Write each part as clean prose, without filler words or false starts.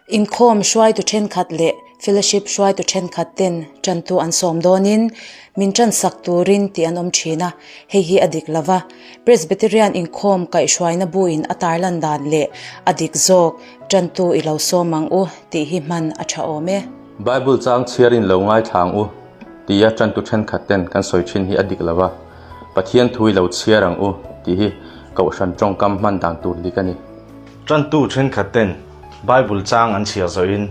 Inkhawm hruaitu thenkhat leh fellowship hruaitu thenkhat ten tantu an sawm dawnin min tansak turin tih an awm thin a, hei hi a dik lo va. Presbyterian inkhawm kaihhruaina buin a tarlan dan leh a dik zawk tantu i lo sawm ang u tih hi hman a tha awm e. Bible chang chhiarin lo ngaithla ang u tia tantu thenkhat ten kan sawi thin hi a dik lo va, Pathian thu i lo chhiar ang u tih hi Kohhran tawngkam hman dan tur dik a ni. Tantu thenkhat ten Bible chang an chhiar zawhin,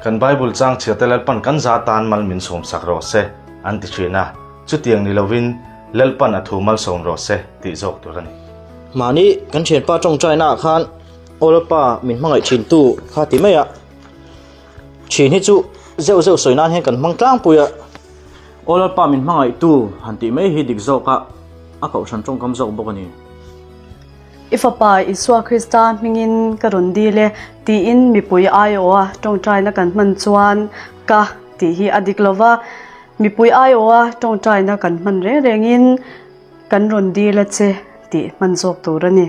Kan Bible chang chhiarte Lalpan kan za tan mal min sawmsak rawh se, an ti thin a. Chutiang ni lovin, Lalpan a thu malsawm rawh se, tih zawk tur a ni. Mahni kan thianpa tawngtainaah khan Aw Lalpa min hmangaih thintu kha ti mai a. Thin hi chu zeuh zeuh sawi nan hian kan hmang tlangpui a. Aw Lalpa min hmangaihtu han tih mai hi dik zawk a, a kohhran tawngkam zawk bawk a ni. I Fapa Isua Krista hmingin ka rawn dil e, tiin mipui aiawha tawngtaina kan hman chuan ka tih hi a dik lo va. Mipui aiawha tawngtaina kan hman reng rengin kan rawn dil a che tih hman zawk tur a ni.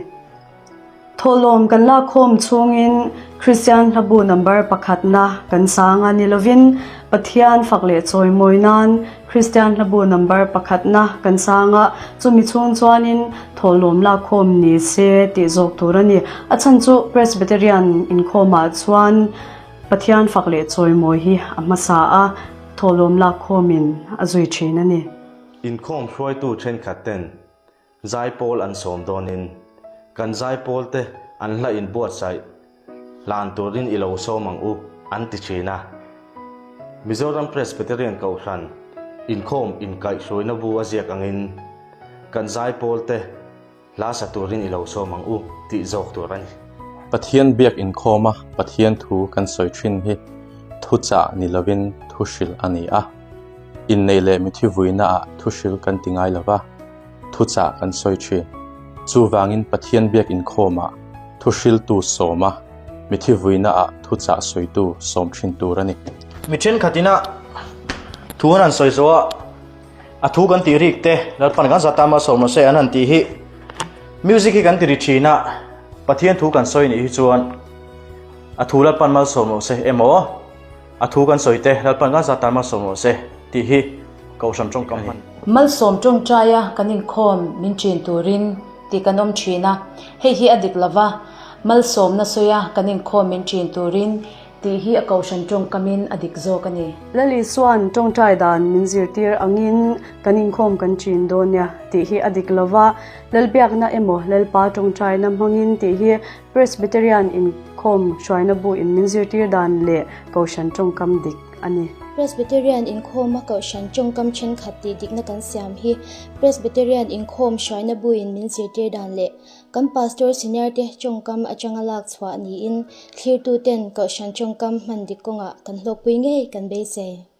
Thawhlawm kan lakkhawm chhungin Kristian hlabu number pakhatna kan sang a ni lovin Pathian fak leh chawimawi nan Kristian hlabu number pakhatna kan sang a, chumi chhung chuanin thawhlawm lakkhawm ni se tih zawk tur a ni. A chhan chu Presbyterian inkhawmah chuan Pathian fak leh chawimawi hi a hmasa a, thawhlawm lakkhawmin a zui thin a ni. Inkhawm hruaitu thenkhat ten Zaipawl an sawm dawnin kan zaipawlte an hla inbuatsaih hlan turin i lo sawm ang u, an ti thin a. Mizoram Presbyterian Kohhran inkhawm inkaihhruaina bu a ziak angin kan zaipawlte hla sa turin i lo sawm ang u tih zawk tur a ni. Pathian biak inkhawma Pathian thu kan sawi thin hi thuchah ni lovin thuhril a ni a. Inneih leh mithi vuinaah thuhril kan ti ngai lova. Thuchah kan sawi thin. Chuvangin Pathian biak inkhawmah thuhriltu sawma mithi vuinaah thuchah sawitu sawm thin tur a ni. Mi thenkhatin a thu an han sawi zawh a, a thu kan tih rik te, Lalpan kan zat tama sawm rawh se an han tih hi music hi kan ti ri thin a, Pathian thu kan sawi nih hi chuan a thu Lalpan malsawm rawh se emaw, A thu kan sawi te, Lalpan kan zat tan malsawm rawh se tih hi Kohhran tawngkam hman. Malsawm tawngtaia kan inkhawm min ṭin turin tih kan awm ṭhin a, hei hi a dik lova, malsawmna sawia kan inkhawm min ṭin turin tih hi a Kohhran tawngkamin a dik zawk a ni. Lal Isua'n tawngtai dan min zirtir angin kan inkhawm kan ṭin dawn nia tih hi a dik lova, Lalbiakna emaw Lalpa tawngtaina hmangin tih hi Presbyterian inkhawm hruaina bu in min zirtir dan leh Kohhran tawngkam dik a ni. Presbyterian inkhawma Kohhran tawngkam thenkhat tih dikna kan siam hi Presbyterian inkhawm hruaina bu in min zirtir dan leh kan Pastor senior te tawngkam atanga lak chhuah niin thlirtu ten Kohhran tawngkam hman dik kawngah kan hlawkpui ngei kan beisei.